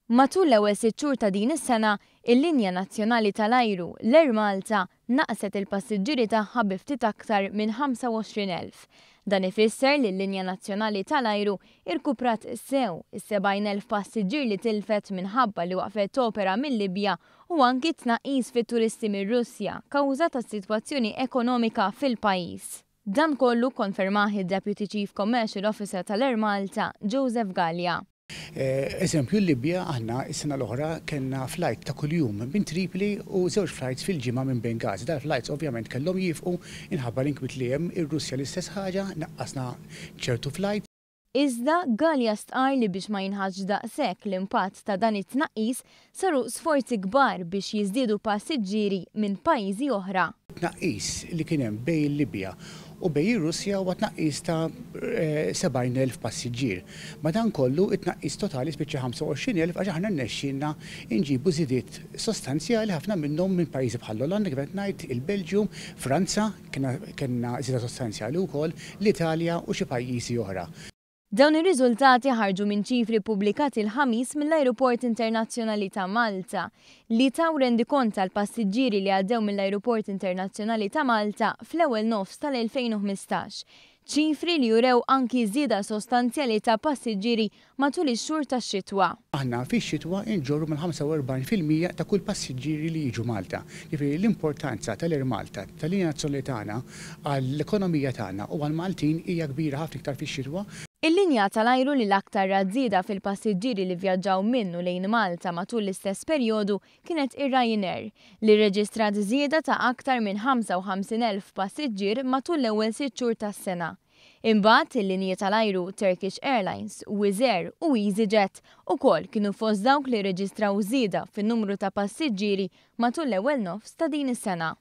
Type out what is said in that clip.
Matul l-ewwel 6 xhur ta' din is-sena, il-linja nazzjonali tal-ajru, l-Air Malta, naqset il-passiġġieri tagħha bi ftit aktar minn 25,000. Dan ifisser li l-linja nazzjonali tal-ajru irkuprat sew is-70,000 passiġġier li tilfet minħabba li waqfet topera mill-Libja u anki tnaqqis fit-turisti mir-Russja kawża tas-sitwazzjoni ekonomika fil-pajjiż. Dan kollu konfermah id-Deputy Chief Commercial Officer tal-Air Malta, Joseph Galea. Eżempju, l-Libja, aħna s-sena l-oħra kellna flight ta' kuljum minn Tripoli u żewġ flights fil-ġimgħa minn Benghazi. Dal-flights ovvjament kellhom jieqfu inħabba l-inkwiet li hemm. Ir-Russja l-istess ħaġa, naqqasna ċertu flight. Iżda Galea stqar li biex ma jinħassx daqshekk l-impatt ta' dan it-tnaqqis saru sforzi kbar biex jiżdiedu passiġġieri minn pajjiżi oħra. Tnaqqis li kien hemm bejn il-Libja u bejn ir-Russja huwa tnaqqis ta' 70,000 passiġġier. Madankollu, it-tnaqqis totali spiċċa 25,000 għax aħna rnexxielna nġibu żidiet sostanzjali, ħafna minnhom minn pajjiżi bħall-Olanda, kif qed ngħid, il-Belġju, Franza, kellna żieda sostanzjali wkoll, l-Italja u xi pajjiżi oħra. Dawn ir-riżultati ħarġu minn ċifri pubblikati l-Ħamis mill-Ajruport Internazzjonali ta' Malta li taw rendikont tal-passiġġieri li għaddew mill-Ajruport Internazzjonali ta' Malta fl-ewwel nofs tal-2015. Ċifri li jurew anki żieda sostanzjali ta' passiġġieri matul ix-xhur tax-xitwa. Aħna fix-xitwa nġorru mal-45% ta' kull passiġġieri li jiġu Malta. Jiġifieri l-importanza tal-Air Malta, tal-linja nazzjonali tagħna, għall-ekonomija tagħna u għall-Maltin hija kbira ħafna iktar fix-xitwa. Il-linja tal-ajru li l-aktar rat żieda fil-passiġġieri li vjaġġaw minn u lejn Malta matul l-istess perjodu kienet ir-Ryanair, li rreġistrat żieda ta' aktar minn 55,000 passiġġier matul l-ewwel 6 xhur tas-sena. Imbagħad il-linji tal-ajru Turkish Airlines, Wizz Air u EasyJet ukoll kienu fost dawk li rreġistraw żieda fin-numru ta' passiġġieri matul l-ewwel nofs ta' din is-sena.